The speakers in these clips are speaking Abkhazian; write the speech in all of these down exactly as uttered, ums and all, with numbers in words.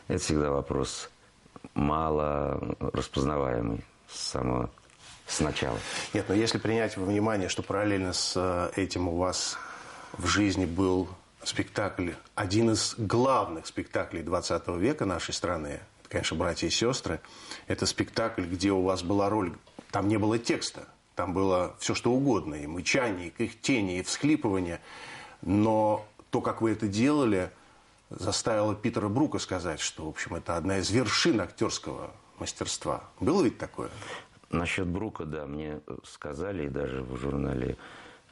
Это всегда вопрос мало распознаваемый с самого, с начала. Нет, но если принять во внимание, что параллельно с, э, этим у вас в жизни был спектакль, один из главных спектаклей двадцатого века нашей страны, это, конечно, «Братья и сестры», это спектакль, где у вас была роль, там не было текста, там было все что угодно, и мычание, и кряхтение, и всхлипывание, но то, как вы это делали, заставило Питера Брука сказать, что, в общем, это одна из вершин актерского мастерства. Было ведь такое? Насчет Брука, да, мне, э, сказали, и даже в журнале,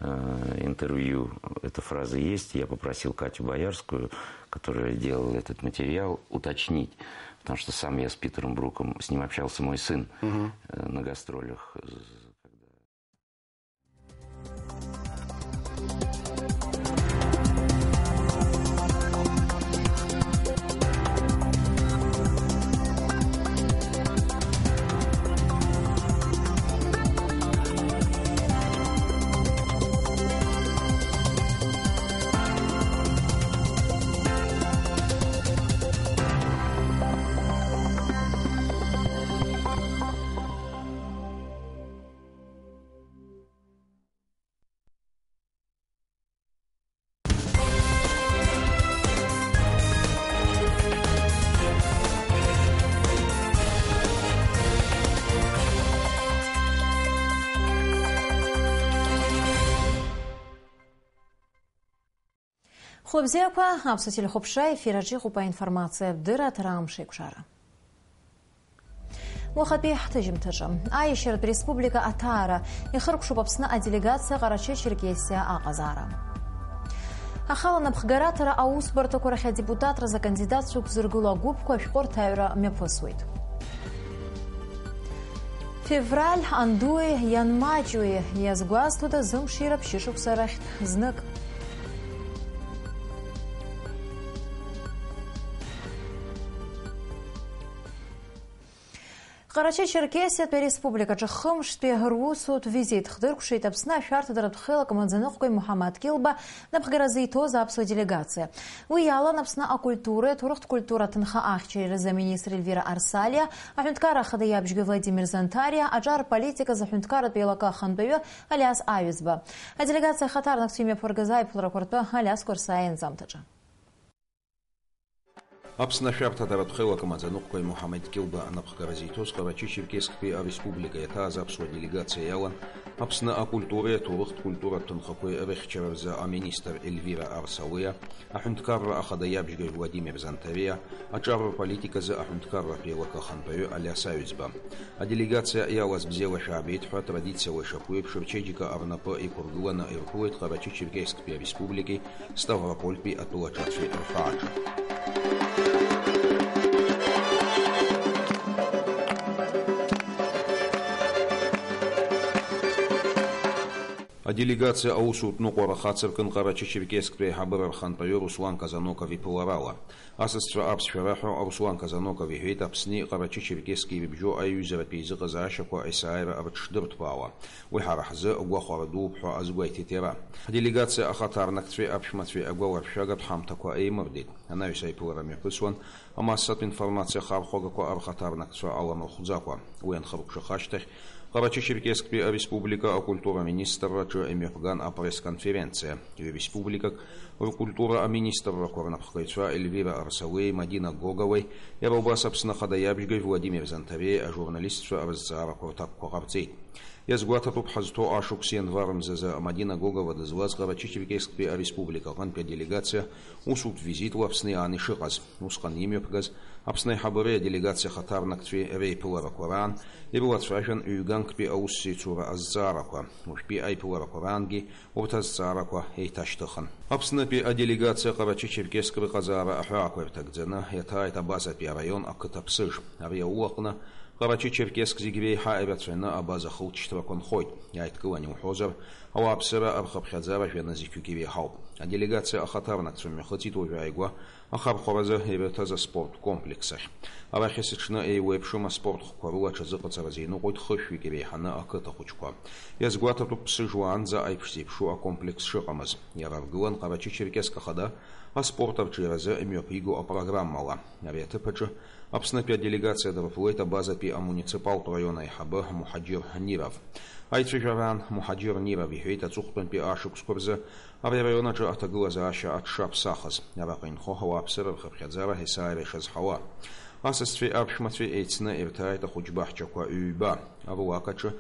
э, «Интервью» эта фраза есть. Я попросил Катю Боярскую, которая делала этот материал, уточнить, потому что сам я с Питером Бруком, с ним общался мой сын, Мгм. э, на гастролях, э, когда Хәлыбзиақәа, аԥсуа телехәаԥшра ефир аҿы иҟоуп аинформациатә дырраҭара «Амш еиқәшара». Уахатәи ҳҭыжьымҭаҿы, аиашьаратә республика аҭаара, ихыркәшоуп Аԥсны аделегациа Ҟарачы-Черкесиа аҟазаара. Ахала напхгараҭара аусбарҭақәа рахь адепутатразы акандидатцәа ықәзыргыло агәыԥқәа ашәҟәы рҭаҩра мҩаԥысуеит. Февраль андуи ианмаҷуи иазгәазҭода зымшира ԥшьышықәса рахьтә знык? Ҟарачы-Черкесиатәи Ареспубликаҿы хымштәи русутә визит хдыркәшеит Аԥсны ашәарҭадаратә хеилак амаӡаныҟәгаҩ Муҳаммад Килба напхгара зиҭоз аԥсуа делегациа. Уи иалан Аԥсны акультуреи аҭоурыхтә культура аҭынха ахьчареи рзы аминистр Ельвира Арсалиа, аҳәынҭқарра ахада иабжьгаҩ Владимир Занҭариа, аҿар политиказы аҳәынҭқарратә еилакы ахантәаҩы Алиас Аҩӡба. Аделегациа ахаҭарнакцәа имҩаԥыргаз аиԥыларақәа ртәы Алиас Кәарсаиа инҵамҭаҿы. Аԥсны ашәарҭадаратә хеилак амаӡаныҟәгаҩ Муҳаммед Килба анапхгара зиҭоз Ҟарачы-Черкесктәи ареспублика иаҭааз аԥсуа делегациа иалан Аԥсны акультуреи аҭоурыхтә культуратә ҭынхақәеи рыхьчара рзы аминистр Ельвира Арсалиа, аҳәынҭқарра ахада иабжьгаҩ Владимир Занҭариа, аҿар рполитиказы аҳәынҭқарратә еилакы ахантәаҩы Алиас Аҩӡба. Аделегациа иалаз бзиала шәаабеит ҳәа традициала ишаԥу еиԥш рчеиџьыка рнапы иқәыргыланы ирԥылеит Ҟарачы-Черкесктәи ареспубликеи Ставропольтәи атәылаҿацәеи рҳәааҿы. Аделегациа аусутә ныҟәара хацыркын Ҟарачы-Черкесктәи аиҳабыра рхантәаҩы Руслан Казаноков иԥыларала. Асасцәа аԥсшәа раҳәо Руслан Казаноков иҳәеит, Аԥсни Ҟарачы-Черкески ирыбжьоу аиҩызаратә еизыҟазаашьақәа есааира рыҽшдырҭбаауа. Уи ҳара ҳзы гәахәара дууп ҳәа азгәеиҭеит иара. Ҳделегациа ахаҭарнакцәеи аԥшәмацәеи агәаларшәагатә ҳамҭақәа еимырдеит. Анаҩс аиԥылара мҩаԥысуан амассатә информациа ахархәагақәа рхаҭарнакцәа аламырхәӡакәа. Уи анхыркәшах ашьҭахь, Ҟарачы-Черкесктәи ареспублика акультура министрраҿы имҩаԥган апресс-конференциа. Ҩ-республикак ркультура аминистррақәа рнапхгаҩцәа Ельвира Арсалиеи Мадина Гоговеи, иара убас Аԥсны Ахада иабжьгаҩ Владимир Занҭариеи ажурналистцәа рызҵаарақәа рҭакқәа ҟарҵеит. Иазгәаҭатәуп, ҳазҭоу ашықәс ианвар мзазы Мадина Гогова дызлаз Ҟарачы-Черкесктәи ареспублика аҟынтәи аделегациа усутә визитла Аԥсны иаан ишыҟаз. Усҟан имҩаԥгаз Аԥсны аиҳабыреи аделегациа ахаҭарнакцәеи реиԥыларақәа раан ирылацәажәан ҩ-ганктәи аусзеицура азҵаарақәа. Уажәтәи аиԥыларақәа раангьы урҭ азҵаарақәа еиҭашьҭыхын. Аԥснытәи аделегациа Ҟарачы-Черкесск рыҟазаара аҳәаақәа ирҭагӡаны иаҭааит Абазатәи араион ақыҭа Ԥсыж. Ари аулаҟны Ҟарачы-Черкесск зегь реиҳа ирацәаҩны абаза ахылҵшьҭрақәа нхоит. Иааидкылан иуҳәозар, ауааԥсыра рхыԥхьаӡара жәанызқьҩык иреиҳауп. Аделегациа ахаҭарнакцәа мҩахыҵит уажәы ааигәа ахархәаразы ирыҭаз аспорттә комплекс ахь. Арахь есыҽны еиуеиԥшым аспорт хқәа рыла аҽазыҟаҵаразы иныҟәоит хышәҩык иреиҳаны ақыҭа хәыҷқәа. Иазгәаҭатәуп, ԥсыжуаанӡа аиԥш зеиԥшу акомплекс шыҟамыз. Иара аргылан Ҟарачы-Черкесск ахада аспорт арҿиаразы имҩаԥиго апрограммала. Ари аҭыԥ аҿы Аԥснытәи аделегациа дырԥылеит абазатәи амуниципалтә раион аиҳабы Муҳаџьыр Ниров. Аицәажәараан Муҳаџьыр Ниров иҳәеит, аҵыхәтәантәи ашықәсқәа рзы ари араион аҿы аҭагылазаашьа аҽшаԥсахыз. Араҟа инхо ауааԥсыра рхыԥхьаӡара есааира ишазҳауа. Асасцәеи аԥшәмацәеи еицны ирҭааит ахәыҷбаҳчақәа ҩба. Аруак аҿы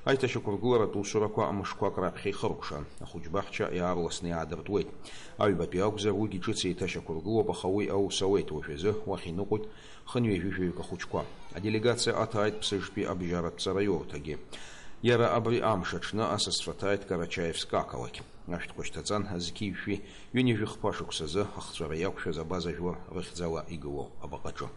аиҭашьақәыргыларатә усурақәа мышқәак раԥхьа ихыркәшан, ахәыҷбаҳча иаарласны иаадыртуеит. Аҩбатәи акәзар, уигьы ҿыц еиҭашьақәыргылоуп, аха уи аус ауеит, уажәазы уахь иныҟәоит хынҩажәи жәаҩык ахәыҷқәа. Аделегациа аҭааит Ԥсыжтәи абжьаратә ҵараиурҭагьы. Иара абри амш аҽны асасцәа ҭааит Карачаевск ақалақь. Ашәҭқәа шьҭаҵан, зқьи жәшәи ҩынҩажәи хԥа шықәсазы ахҵәара иақәшәаз абаза жәлар рыхьӡала игылоу абаҟаҿы.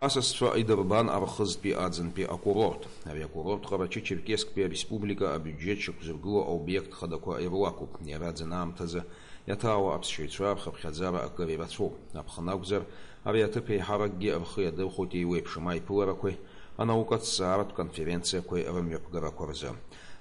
Асасцәа идырбан Архызтәи аӡынтәи акурорт. Ари акурорт Ҟарачы-Черкессктәи ареспублика абиуџьет шьақәзыргыло аобиект хадақәа ируакуп. Иара аӡын аамҭазы иаҭаауа аԥсшьаҩцәа рхыԥхьаӡара акыр ирацәоуп. Аԥхын акәзар, ари аҭыԥ еиҳаракгьы рхы иадырхәоит еиуеиԥшым аиԥыларақәеи анаукатә зҵааратә конференциақәеи рымҩаԥгарақәа рзы.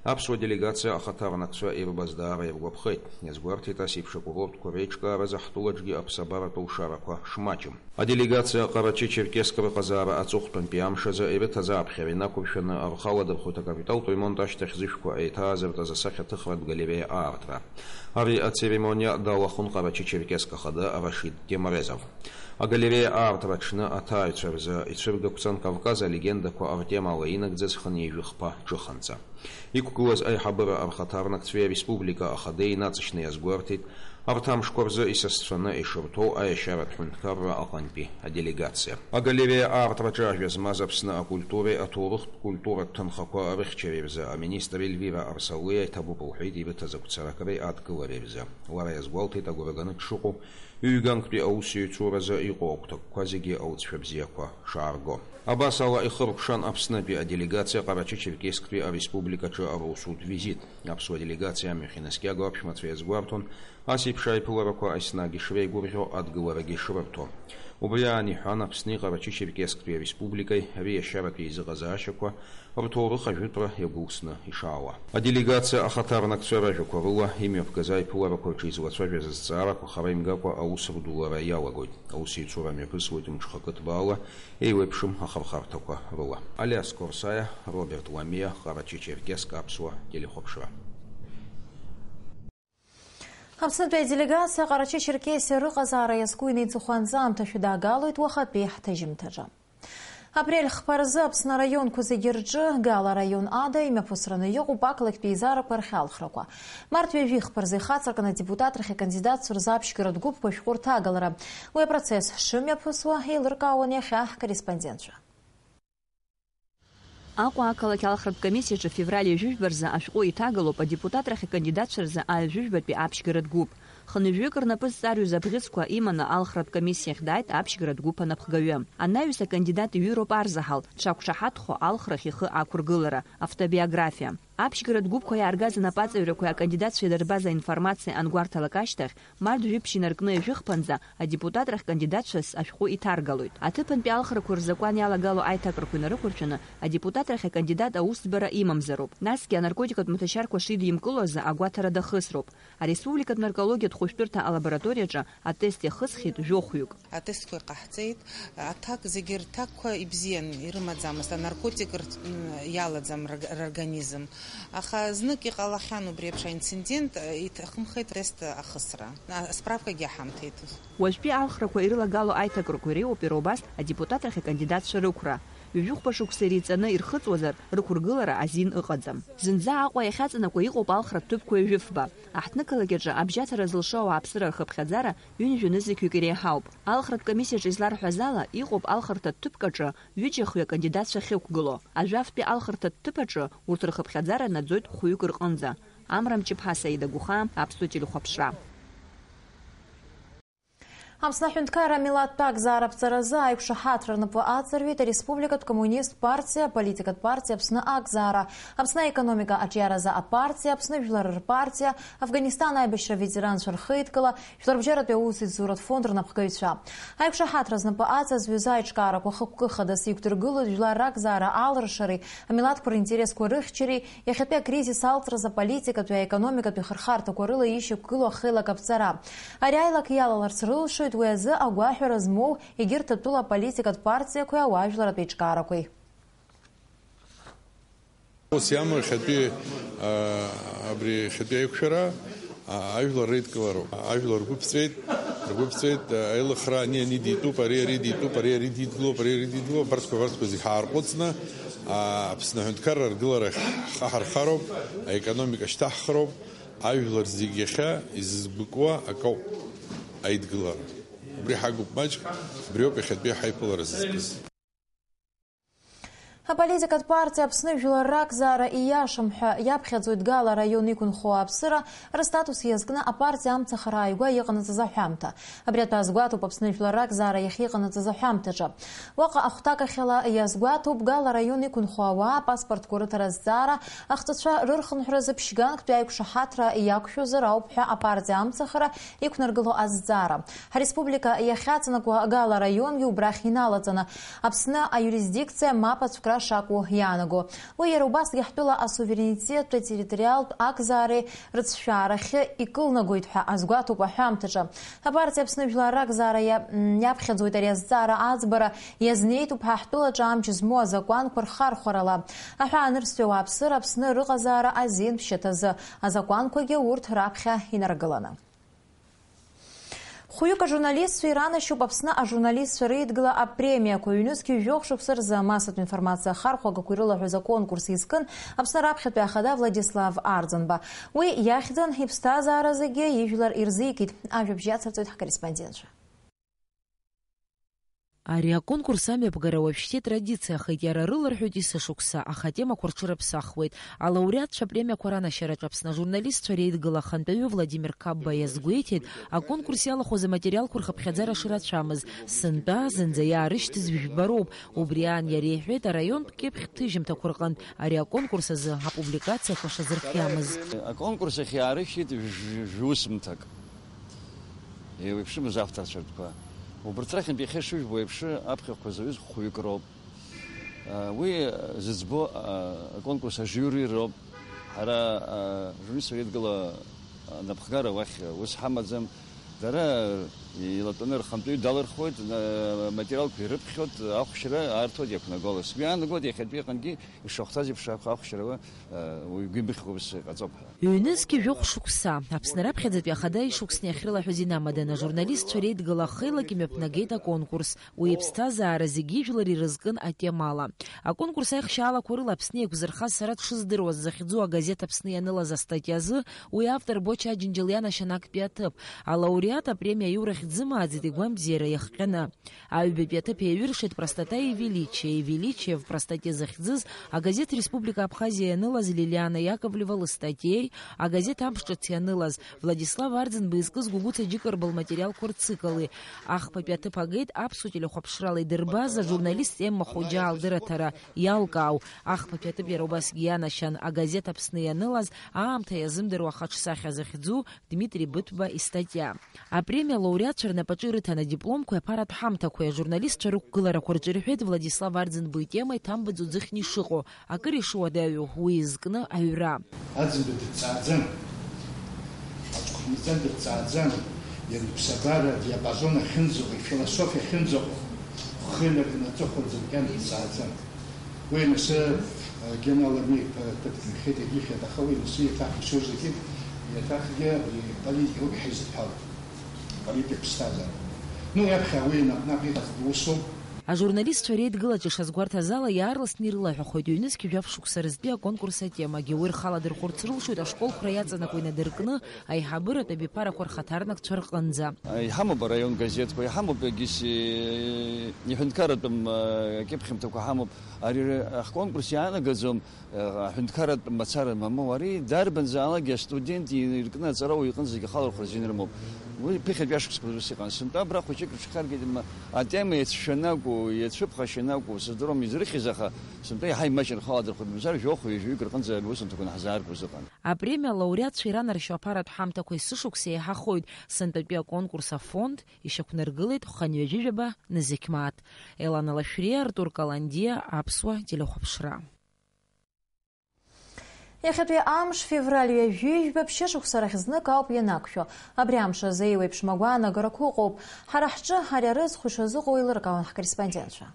Аԥсуа делегациа ахаҭарнакцәа ирбаз даара иргәаԥхеит. Иазгәарҭеит, ас еиԥш акурортқәа реиҿкааразы ҳтәылаҿгьы аԥсабаратә лшарақәа шмаҷым. Аделегациа Ҟарачы-Черкесск рыҟазаара аҵыхәтәантәи амш азы ирыҭаз ааԥхьара инақәыршәаны рхы аладырхәит акапиталтә ремонт ашьҭахь зышәқәа еиҭаазыртыз асахьаҭыхратә галереиа аартра. Ари ацеремониа далахәын Ҟарачы-Черкесск ахада Рашид Темрезов. Агалереиа аартра аҽны аҭааҩцәа рзы ицәыргақәҵан Кавказ алегендақәа ртемала инагӡаз хынҩажәи хԥа ҿыханҵа. Иқәгылаз аиҳабыра рхаҭарнакцәеи ареспублика ахадеи инаҵшьны иазгәарҭеит, арҭ амшқәа рзы исасцәаны ишырҭоу аиашьаратә ҳәынҭқарра аҟынтәи аделегациа. Агалереиа аартраҿы ажәа змаз Аԥсны акультуреи аҭоурыхтә культуратә ҭынхақәа рыхьчареи рзы аминистр Ельвира Арсаулиа иҭабуп лҳәеит ирыҭаз агәцаракреи адкылареи рзы. Лара иазгәалҭеит агәра ганы дшыҟоу, ҩганктәи аусеицуразы иҟоу агәҭакқәа зегьы алҵшәа бзиақәа шаарго. Абас ала ихыркәшан Аԥснытәи аделегациа Ҟарачы-Черкессктәи ареспубликаҿы аусутә визит. Аԥсуа делегациа амҩахь инаскьаго аԥшәмацәа иазгәарҭон, ас еиԥш аиԥыларақәа еснагь ишреигәырӷьо адгыларагьы ишрырҭо. Убри аан иҳәан, Аԥсни Ҟарачы-Черкессктәи ареспубликеи ари иашьаратәи еизыҟазаашьақәа рҭоурых ажәытәра иагәылсны ишаауа. Аделегациа ахаҭарнакцәа ражәақәа рыла имҩаԥгаз аиԥыларақәа рҿы излацәажәаз азҵаарақәа хара имгакәа аус рдулара иалагоит. Аусеицура мҩаԥысуеит мҽхакы ҭбаала еиуеиԥшым ахырхарҭақәа рыла. Алиас Корсаиа, Роберт Ламиа, Ҟарачы-Черкесск, Аԥсуа телехәаԥшра. Аԥснытәи аделегациа Ҟарачы-Черкесиа рыҟазаара иазку инеиҵыху анҵамҭа шәыдаагалоит уахатәи ҳҭыжьымҭаҿы. Апрель хԥа рзы Аԥсны араионқәа зегьы рҿы, Гала араион ада, имҩаԥысраны иҟоуп ақалақьтә еизарақәа рхьалхрақәа. Март ҩажәи хԥа рзы ихацыркын адепутат рахь акандидатцәа рзы аԥшьгаратә гәыԥқәа ашәҟәы рҭагалара. Уи апроцесс шымҩаԥысуа еилыркаауан иахьа ҳкорреспондентцәа. Аҟәа ақалақь алхратә комиссиаҿы февраль ҩажәи жәба рзы ашәҟәы иҭагалоуп адепутат рахь акандидатцәа рзы аҩажәи жәбатәи аԥшьгаратә гәыԥ. Хынҩажәаҩык рнапы зҵарҩыз абӷьыцқәа иманы алхратә комиссиахь дааит аԥшьгаратә гәыԥ анапхгаҩы. Анаҩс акандидат иҩыроуп арзаҳал, дшақәшаҳаҭхо алхрахь ихы ақәыргылара, автобиографиа. Аԥшьгаратә гәыԥқәа иааргаз анапаҵаҩрақәеи акандидатцәеи дырбаз аинформациа ангәарҭалак ашьҭахь, март жәиԥшь инаркны ҩажәи хԥанӡа адепутатрахь кандидатцәас ашәҟәы иҭаргалоит. Аҭыԥантәи алхрақәа рзакәан иалагало аиҭакрақәа инарықәыршәаны, адепутатрахь акандидат аусӡбара имамзароуп. Насгьы анаркотикатә маҭәашьарқәа шидимкыло азы агәаҭара дахысроуп. Ареспубликатә наркологиатә хәышәтәырҭа алабораториаҿы атест иахысхьеит жәохәҩык. Атестқәа иҟаҳҵеит, аҭак, зегьы рҭакқәа ибзиан, ирымаӡамызт, анаркотик рҭ-, м, иалаӡам рорг-, рорганизм. Аха знык иҟалахьан убри еиԥш аинцидент, иҭахымхеит атест ахысра. А, асправкагьы ҳамҭеит. Уажәтәи алхрақәа ирылагало аиҭакрақәа иреиуоуп иара убас адепутатрахь акандидатцәа рықәра. Ҩажәихәба шықәса иреиҵаны ирхыҵуазар, рықәыргылара азин ыҟаӡам. Зынӡа Аҟәа иахьаҵанакуа иҟоуп алхратә ҭыԥқәа ҩажәифба. Аҳҭнықалақь аҿы абжьаҭара зылшо ауааԥсыра рхыԥхьаӡара ҩынҩажәа нызқьҩык иреиҳауп. Алхратә комиссиаҿы изларҳәаз ала, иҟоуп алхырҭатә ҭыԥк аҿы ҩыџьа-хҩы акандидатцәа ахьықәгыло. Ажәафтәи алхырҭатә ҭыԥ аҿы урҭ рхыԥхьаӡара наӡоит хәҩык рҟынӡа. Амра Мҷыԥҳа, Саида Гәыхаа, Аԥсуа телехәаԥшра. Аԥсны аҳәынҭқарра амилаҭтә акзаара аԥҵаразы аиқәшаҳаҭра рнапы аҵарҩит ареспубликатә коммунисттә партиа, аполитикатә партиа Аԥсны акзаара, Аԥсны аекономика аҿиаразы апартиа, Аԥсны жәлар рпартиа, Афганистан аибашьра аветеранцәа рхеидкыла, Жәларбжьаратәи аусеицуратә фонд рнапхгаҩцәа. Аиқәшаҳаҭра знапы аҵазҩыз аиҿкаарақәа хықәкы хадас иқәдыргылоит жәлар ракзаара алыршареи, амилаҭқәа ринтересқәа рыхьчареи, иахьатәи акризис алҵразы аполитикатәи, аекономикатәи хырхарҭақәа рыла ишьақәгылоу ахеилак аԥҵара. Ари аилак иалаларц рылшоит уи азы агәаҳәара змоу егьырҭ атәыла аполитикатә партиақәеи ауаажәларатә еиҿкаарақәеи. Ус иамоу иахьатәи, а, абри иахьатәи аиқәшәара, а, ажәлар реидкылароуп. Ажәлар ргәы ԥҵәеит, ргәы ԥҵәеит, а, аилыхра ани, ани дитәуп, ари, ари дитәуп, ари, ари дидгылоуп, ари, ари дидгылоуп, абарҭқәа, абарҭқәа зегь ҳаарҟәыҵны, а, Аԥсны аҳәынҭқарра аргыларахь ҳхы ҳархароуп, аекономика шьҭаҳхроуп, ажәлар зегь иахьа изызгәыкуа акоуп аидгылара. Убри ҳагуп маҷк, убриоуп иахьатәи ҳаиԥылара зызкыз. Аполитикатә партиа Аԥсны жәлар ракзаара ииашам ҳәа иаԥхьаӡоит Гала араион иқәынхо ауааԥсыра рыстатус иазкны апартиа амцахара ааигәа иҟанаҵаз аҳәамҭа. Абри атәы азгәаҭоуп Аԥсны жәлар ракзаара иахьа иҟанаҵаз аҳәамҭаҿы. Уаҟа ахәҭакахьала иазгәаҭоуп Гала араион иқәынхо ауаа апаспортқәа рыҭара азҵаара, ахҵәацәа рырхынҳәразы ԥшьганктәи аиқәшаҳаҭра иақәшәозар ауп ҳәа апартиа амцахара иқәнаргыло азҵаара. Ҳареспублика иахьаҵанакуа Гала араионгьы убрахь иналаҵаны, Аԥсны аиуристдикциа мап ацәкра шакәу иаанаго. Уи иара убасгьы ҳтәыла асуверенитеттә атерриториалтә акзаареи рыцәшәаарахьы икылнагоит ҳәа азгәаҭоуп аҳәамҭаҿы. Апартиа Аԥсны жәлар ракзаара иа-, м, иаԥхьаӡоит ари азҵаара аӡбара, иазнеитәуп ҳа ҳтәылаҿы амч змоу азакәанқәа рхархәарала. Аҳәаанырцәтәи ауааԥсыра Аԥсны рыҟазаара азин ԥшьаҭазы, азакәанқәагьы урҭ раԥхьа инаргыланы. Хәҩык ажурналистцәа иранашьоуп Аԥсны ажурналистцәа реидгыла апремиақәа. Ҩнызқьи жәохә шықәса рзы амассатә информациа ахархәагақәа ирылаҳәоз аконкурс изкын Аԥсны раԥхьатәи ахада Владислав Арӡынба. Уи иахьӡын, иԥсҭазаара зегьы ижәлар ирзикит. Ажәабжь иацырҵоит ҳкорреспондентцәа. Ари аконкурс амҩаԥгара уажәшьҭа итрадициахеит, иара рыларҳәоит есышықәса, аха атемақәа рҽырыԥсахуеит. Алауреатцәа апремиақәа ранашьараҿы Аԥсны ажурналистцәа реидгыла ахантәаҩы Владимир Кабба иазгәеиҭеит, аконкурс иалахәыз аматериалқәа рхыԥхьаӡара шырацәамыз, сынтәа зынӡа иаарышьҭыз жәбароуп. Убри аан иара иҳәеит, араионтә кьыԥхьтә ҭыжьымҭақәа рҟынтә ари аконкурс азы апубликациақәа шазырхиамыз. Аконкурс ахь иаарышьҭит жә-, жәусымҭак. Еиуеиԥшымыз авторцәа ртәқәа. Убарҭ рахьынтә иахьа ишыжәбо еиԥш, аԥхьахәқәа зауз хәҩык роуп. Уи зыӡбо аконкурс ажиури роуп. Ҳара, ажурналистцәа реидгыла анапхгара уахь ус ҳамаӡам. Дара илатәаны рхантәаҩы далырхуеит, материалқәа ирыԥхьоит, ахәшьра арҭоит иақәнагалоз. Сгәы иаанагоит, иахьатәи аҟынгьы ишахәҭаз еиԥш ахәшьра уаҩ игәы имыхьуа ус иҟаҵоуп ҳәа. Ҩнызқьи жәохә шықәса, Аԥсны раԥхьаӡатәи ахада ишықәсны иахьрылаҳәаз инамаданы, ажурналистцәа реидгыла ахеилак имҩаԥнагеит аконкурс. Уи иԥсҭазаара зегьы ижәлар ирызкын атемала. Аконкурс аихшьаалақәа рыла Аԥсны еиқәзырхаз сара дшыздыруаз захьӡу агазеҭ Аԥсны ианылаз астатиазы уи автор Боча Аџьынџьал ианашьан актәи аҭыԥ. Алауреат апремиа аиурахь дзымааӡеит игәамбзиара иахҟьаны. Аҩбатәи аҭыԥ еиҩыршеит «Простота и величие, и величие в простоте» захьӡыз агазеҭ «Республика Абхазиа» ианылаз Лилиана Яковлева лыстатиеи, агазеҭ «Амш ҿыц» ианылаз Владислав Арӡынба изкыз Гәыгәыца Џьыкырба лматериалқәа рцикли. Ахԥатәи аҭыԥ агеит аԥсуа телехәаԥшрала идырбаз ажурналист Емма Хоџьаа лдырраҭара «Иалкаау». Ахԥатәи аҭыԥ иара убасгьы ианашьан агазеҭ Аԥсны ианылаз аамҭа иазымдыруа ахаҿсахьа захьӡу Дмитри Быҭәба истатиа. Апремиа алауреатцәа рнапаҿы ирыҭан адипломқәеи аԥаратә ҳамҭақәеи, ажурналистцәа рықәгыларақәа рҿы ирҳәеит Владислав Арӡынба итема иҭамбаӡо ӡыхьны ишыҟоу, акыр ишуадаҩу, уи изкны аҩра. Арӡынба дыҭҵааӡам. Аҽхәмарӡа дыҭҵааӡам. Иара иԥсабара адиапазон ахьынӡаҟоу, ифилософиа ахьынӡаҟоу, хы инаркны аҵыхәа рзыркьан дыҭҵааӡам. Уи анысы, э, Гена Лами, э, ҭыԥ дынхеит, егьихьеит, аха уи анысы еиҭах ишырзагьы, еиҭахгьы абри политика ауп иҳаизыдҳәалоу. Политика ԥсҭазаара. Ну, иаԥхьа уи наҟ-наҟ иҟаз усоуп. Ажурналистцәа реидгылаҿы ишазгәарҭаз ала, иаарласны ирылаҳәахоит ҩнызқь жәаф шықәса рзтәи аконкурс атемагьы. Уи рхала дырхәарц рылшоит ашколқәра иаҵанакуа инадыркны, аиҳабыратә абиԥарақәа рхаҭарнакцәа рҟынӡа. Иҳамоуп араион газеҭқәа, иҳамоуп егьыс, иҳәынҭқарратәым, э, кьыԥхьымҭақәа ҳамоуп. Ари р-, ҳконкурс иаанагаӡом, э, аҳәынҭқарратә мацара мамоу. Ари дарбанзаалакгьы астудент иркны аҵарауаҩ иҟынӡагьы ахалархәра азин рымоуп. Уи ԥыхьатәи ашықәсқәа ус иҟан. Сынтәа абра хәыҷык рыҽхаргеит, ма атема иацәшәаны акәу, иацәыԥхашьаны акәу, сыздыруам изрыхьыз, аха сынтәа иаҳа имаҷын, халаӡырхәит, мамзар жәохә-ҩажәаҩык рҟынӡа ари аусумҭақәа ҳзааргоз ыҟан. Апремиа лауреатцәа иранаршьо аԥаратә ҳамҭақәа есышықәса еиҳахоит. Сынтәатәи аконкурс афонд ишьақәнаргылеит хәханҩажәижәаба Назықьмааҭ. Елана Лашәриа, Артур Каландиа, Аԥсуа телехәаԥшра. Иахьатәи амш февраль ҩажәи жәба ԥшьышықәса рахь знык ауп ианақәшәо. Абри амш азы еиуеиԥшым агәаанагарақәа ыҟоуп. Ҳара ҳҿы ари арызхә ишазыҟоу еилыркаауан ҳкорреспондентцәа.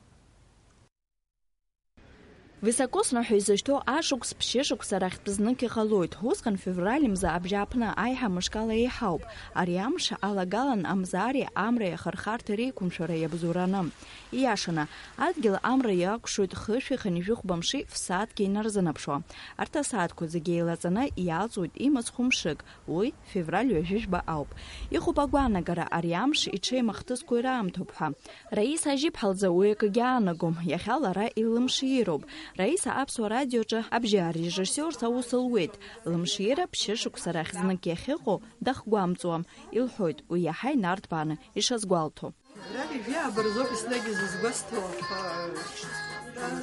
Високосный ҳәа изышьҭоу ашықәс ԥшьышықәса рахьтә знык иҟалоит. Усҟан февраль мза абжьааԥны аиҳа мышкала еиҳауп. Ари амш алагалан амзаареи амреи ахырхарҭа реиқәымшәара иабзоураны. Ииашаны, адгьыл амра иакәшоит хышәи хынҩажәи хәба мши фсааҭк инарзынаԥшуа. Арҭ асааҭқәа зегьы еилаҵаны иалҵуеит имыц хәымшык, уи февраль ҩажәи жәба ауп. Иҟоуп агәаанагара ари амш иҽеим ахҭысқәа ираамҭоуп ҳәа. Раиса Ажьиԥҳа лзы уи акгьы аанагом, иахьа лара илымшироуп. Раиса Аԥсуа радиоҿы абжьы арежиссиорс аус луеит. Лымшира ԥшьышықәса рахь знык иахьыҟоу дахгәамҵуам, илҳәоит уи иаҳа инарҭбааны ишазгәалҭо. Февраль ҩажәи ааба рзоуп еснагь изызгәасҭо, аха,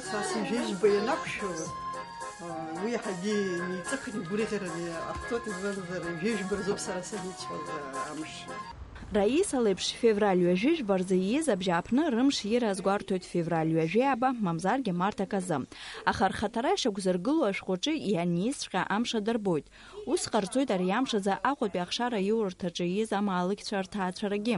са сижәижәба ианақәшәо, уи иаҳагьы неиҵыхны, игәырӷьараны иҟаҳҵоит, избанзар, ҩажәи жәба рзоуп сара саниҵәҟьоз амш. Раиса леиԥш февраль ҩажәи жәба рзы ииз абжьааԥны рымшира азгәарҭоит февраль ҩажәи ааба, мамзаргьы март аказы. Аха рхаҭара ишьақәзыргылоу ашәҟәаҿы ианиҵәҟьа амш адырбоит. Ус ҟарҵоит ари амш азы Аҟәатәи ахшара аиурҭаҿы ииз амаалықьцәа рҭаацәарагьы.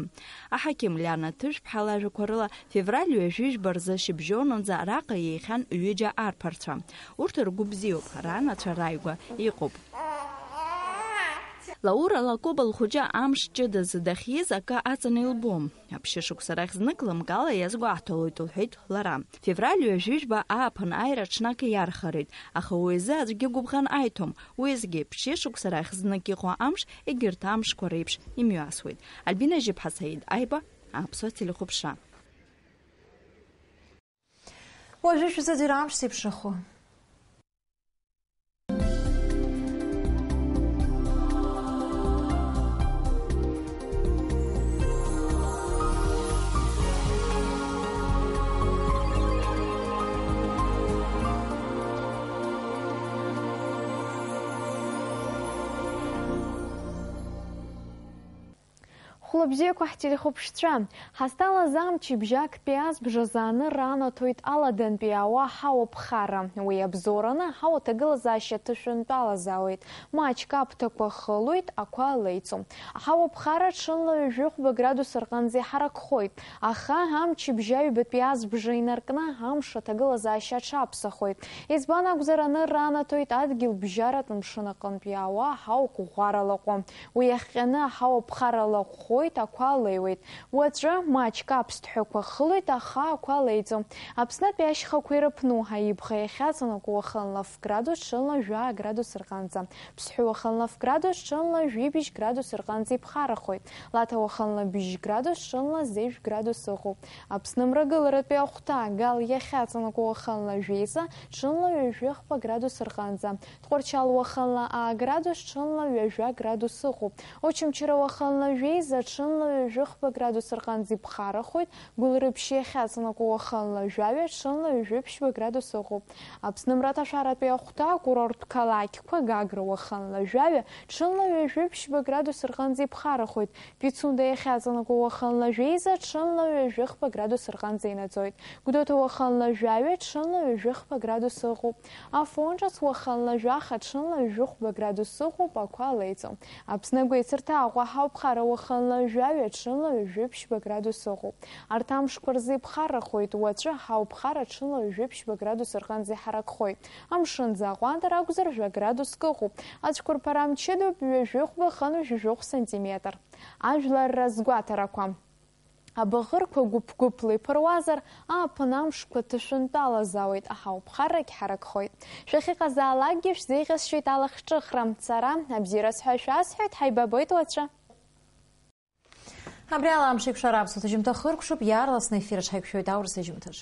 Аҳақьым Лиана Ҭыжәԥҳа лажәақәа рыла, февраль ҩажәи жәба рзы шьыбжьонынӡа араҟа еихьан ҩыџьа арԥарцәа. Урҭ ргәы бзиоуп, ранацәа рааигәа иҟоуп. Лаура Лакоба лхәыҷы амш ҷыдазы дахьиз акы аҵаны илбом. Аԥшьышықәса рахь знык лымкаала иазгәаҳҭалоит, лҳәеит лара. Февраль ҩажәи жәба ааԥын аира ҽнак иархарыҩт, аха уи азы аӡәгьы гәыбӷан аиҭом, уеизгьы ԥшьышықәса рахь знык иҟоу амш егьырҭ амшқәа реиԥш имҩасуеит. Альбина Жьыԥҳа, Саид Аиба, Аԥсуа телехәаԥшра. Уажәы шәзыӡырҩ амш зеиԥшрахо. Хәлыбзиақәа ҳтелехәаԥшцәа! Ҳазҭалаз амчыбжь актәи азбжазы анырра анаҭоит аладантәи ауа ҳауа ԥхара. Уи абзоураны аҳауа ҭагылазаашьа ҭышәынтәалазаауеит. Маҷк аԥҭақәа хылоит, ақәа леиҵом. Аҳауа ԥхара ҽынла ҩажәи хәба градус рҟынӡа иҳаракхоит. Аха амчыбжь аҩбатәи азбжа инаркны амш аҭагылазаашьа аҽаԥсахоит. Избан акәзар, анырра анаҭоит адгьыл бжьаратә мшын аҟынтә иаауа аҳауа қәыӷәӷәара лаҟәы. Уи иахҟьаны аҳауа ԥхара лаҟәхоит, ақәа леиуеит. Уаҵәы маҷк аԥсҭҳәақәа хылоит, аха ақәа леиӡом. Аԥснытәи ашьхақәа ирыԥну, аибӷа иахьаҵанакуа уахынла ф градус, ҽынла жәаа градус рҟынӡа. Ԥсҳәы уахынла ф градус, ҽынла жәибжь градус рҟынӡа иԥхарахоит. Лаҭа уахынла бжь градус, ҽынла зежә градус ыҟоуп. Аԥсны мрагыларатәи ахәҭа Гал иахьаҵанакуа уахынла жәеиза, ҽынла ҩажәи хԥа градус рҟынӡа. Тҟәарчал уахынла аа градус, ҽынла ҩажәа градус ыҟоуп. Очамчыра уахынла жәеиза, ҽынла ҩажәи хԥа градус рҟынӡа иԥхарахоит. Гәылрыԥшь иахьаҵанакуа уахынла жәаҩа, ҽынла ҩажәи ԥшьба градус ыҟоуп. Аԥсны мраҭашәаратәи ахәҭа акурорттә қалақьқәа Гагра уахынла жәаҩа, ҽынла ҩажәи ԥшьба градус рҟынӡа иԥхарахоит. Пицунда иахьаҵанакуа уахынла жәеиза, ҽынла ҩажәи хԥа градус рҟынӡа инаӡоит. Гәдоуҭа уахынла жәаҩа, ҽынла ҩажәи хԥа градус ыҟоуп. Афон ҿыц уахынла жәаха, ҽынла ҩажәи хәба градус ыҟоуп, ақәа леиҵом. Аԥсны агәеисырҭа Аҟәа ҳауԥхара уахынла жәаҩа, ҽынла ҩажәи ԥшьба градус ыҟоуп. Арҭ амшқәа рзы иԥхаррахоит, уаҵәы ҳауԥхара ҽынла ҩажәи ԥшьба градус рҟынӡа иҳаракхоит. Амшынӡы аҟәандара акәзар, жәа градуск ыҟоуп. Ацәқәырԥара мчыдоуп, ҩажәи хәба хынҩажәи жәохә сантиметр. Ажәлар разгәаҭарақәа. Абаӷырқәа гәыԥ-гәыԥла иԥыруазар, ааԥын амшқәа ҭышәынтәалазаауеит, аҳауԥхаррагь ҳаракхоит. Шәахьыҟазаалакгьы шәзеиӷьасшьоит алахҿыхра. Сара абзиараз ҳәа шәасҳәоит, ҳаибабоит уаҵәы. Абри ала амш еиқәшара аԥсуа ҭыжьымҭа хыркәшоуп, иаарласны ефир аҿ ҳаиқәшәоит аурыс ҭыжьымҭаҿ.